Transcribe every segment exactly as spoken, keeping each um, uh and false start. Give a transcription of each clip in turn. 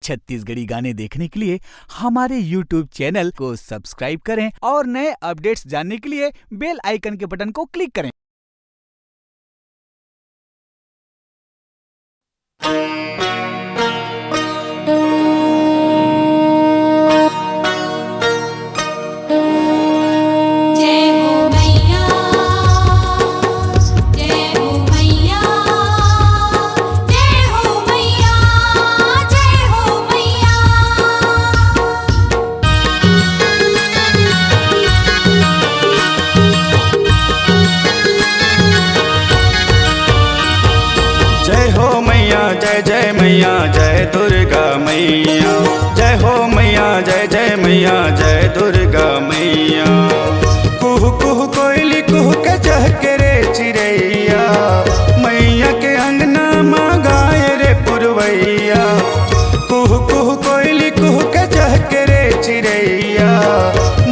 छत्तीसगढ़ी गाने देखने के लिए हमारे YouTube चैनल को सब्सक्राइब करें और नए अपडेट्स जानने के लिए बेल आइकन के बटन को क्लिक करें। जय हो मैया, जय जय मैया, जय दुर्गा मैया। जय हो मैया, जय जय मैया, जय दुर्गा मैया। कुहु कुहु कोइली कुहु के चहके रे चिरैया, मैया के अंगना मा गाय रे पुरवैया। कुहु कुहु कोइली कुहु के चहके रे चिरैया,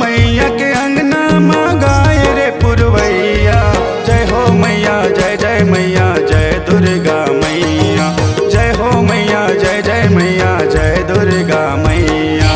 मैया के अंगना मा गाय रे पुरवैया। जय हो मैया, जय जय मैया, जय दुर्गा मैया। जय हो मैया, जय जय मैया, जय दुर्गा मैया।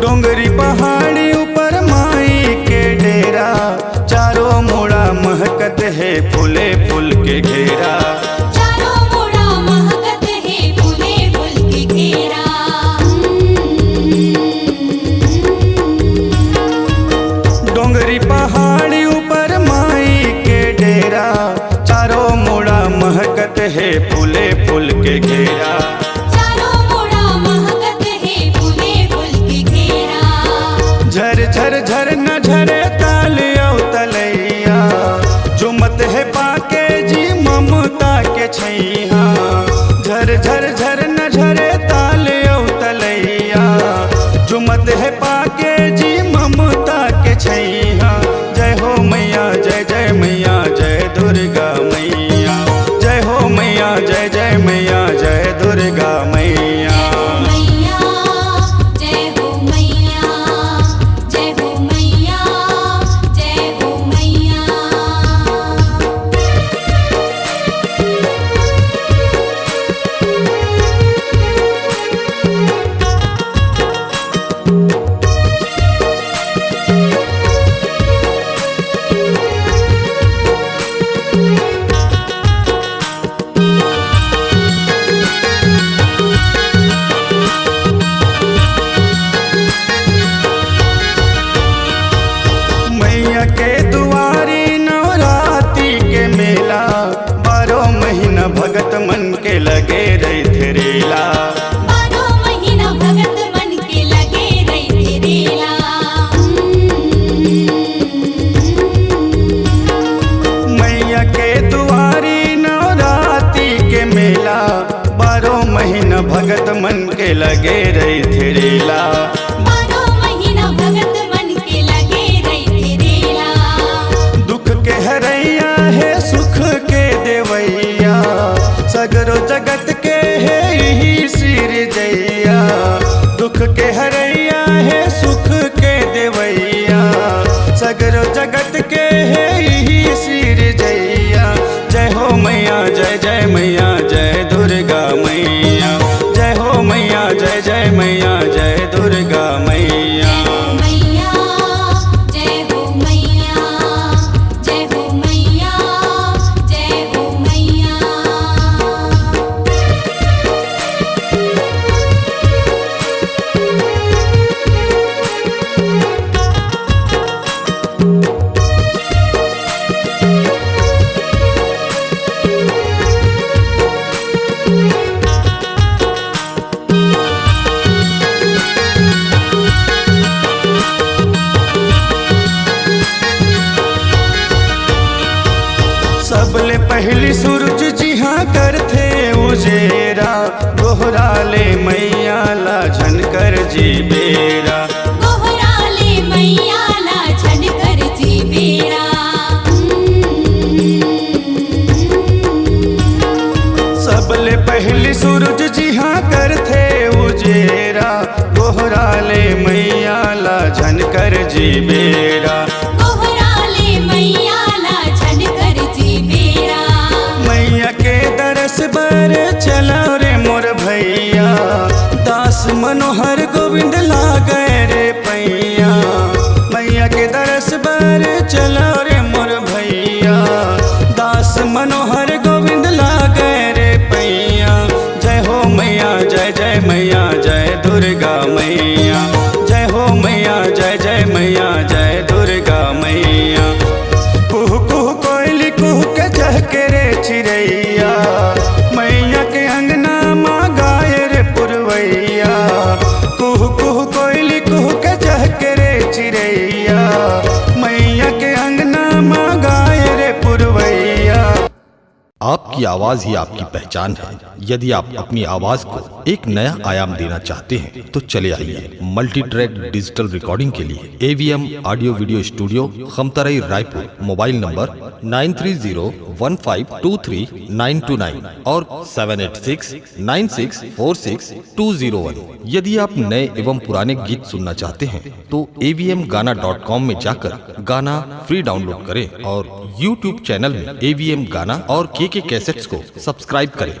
डोंगरी पहाड़ी ऊपर माई के डेरा, चारों मुड़ा महकत हे फूले फूल के घेरा। चारों मुड़ा महकत हे फूले फूल के घेरा। डोंगरी पहाड़ी ऊपर माई के डेरा, चारों मुड़ा महकत हे फूले फूल के घेरा। चारों मुड़ा महकत हे फूले फूल के घेरा। झर झर झर न झरे ताल अउ तलैया, झुमत हे पाके जी ममता के छैया। झर झर झर न झरे ताल अउ तलैया, झुमत हे पाके जी ममता के छैया। जय हो मैया, जय जय मैया, जय दुर्गा मैया। जय हो मैया, जय जय मैया, जय दुर्गा मैया। मैया के दुआरी नवरात्रि के मेला, बारह महीना भगत मन के लगे रहिथे रेला। बारह महीना भगत मन के लगे रहिथे रेला। मैया के दुआरी नवरात्रि के मेला, बारह महीना भगत मन के लगे रहिथे रेला। बारह महीना भगत मन के लगे रहिथे रेला। दुख के हरैया हे सुख के देवैया, सगरो जगत के हे इही सिरजैया। दुख के हरैया हे सुख के देवैया, सगरो जगत के हे इही सिरजैया। जय हो मैया, जय जय मैया, जय दुर्गा मैया। जय हो मैया, जय जय मैया, जय दुर्गा मैया। पहली सूरज जिहाँ करथे उजेरा, गोहरा ले मैया ला झन कर जी बेरा। गोहरा ले मैया ला झन कर जी बेरा। सबले पहली सूरज जिहाँ करथे उजेरा, गोहरा ले मैया ला झन कर जी बेरा। गोहरा ले मैया ला झन कर जी बेरा। मैया के दरस बर चला रे मोर भैया, दास मनोहर गोविंद लागे रे पैया। मैया के दरस बर चला रे मोर भैया, दास मनोहर गोविंद लागे रे पैया। जय हो मैया, जय जय मैया, जय दुर्गा मैया। जय हो मैया, जय जय मैया, जय दुर्गा मैया। कुहु कुहु कोयली कुहु के चहके रे चिरैया, मैया के अंगना मा गाए रे पुरवैया। कुहु कुहु कोयली कुहु के चहके रे चिरैया, मैया के अंगना मा गाए रे पुरवैया। आपकी आवाज ही आपकी पहचान है। यदि आप अपनी आवाज को एक नया आयाम देना चाहते हैं तो चले आइए मल्टी ट्रैक डिजिटल रिकॉर्डिंग के लिए AVM audio video studio, Khamtarai, Raipur. Mobile number nine three zero one five two three nine two nine और seven eight six nine six four six two zero one. यदि आप नए एवं पुराने गीत सुनना चाहते हैं तो एवीएम गाना डॉट कॉम में जाकर गाना फ्री डाउनलोड करें और यूट्यूब चैनल में एवीएम गाना और केके कैसेट्स को सब्सक्राइब करें।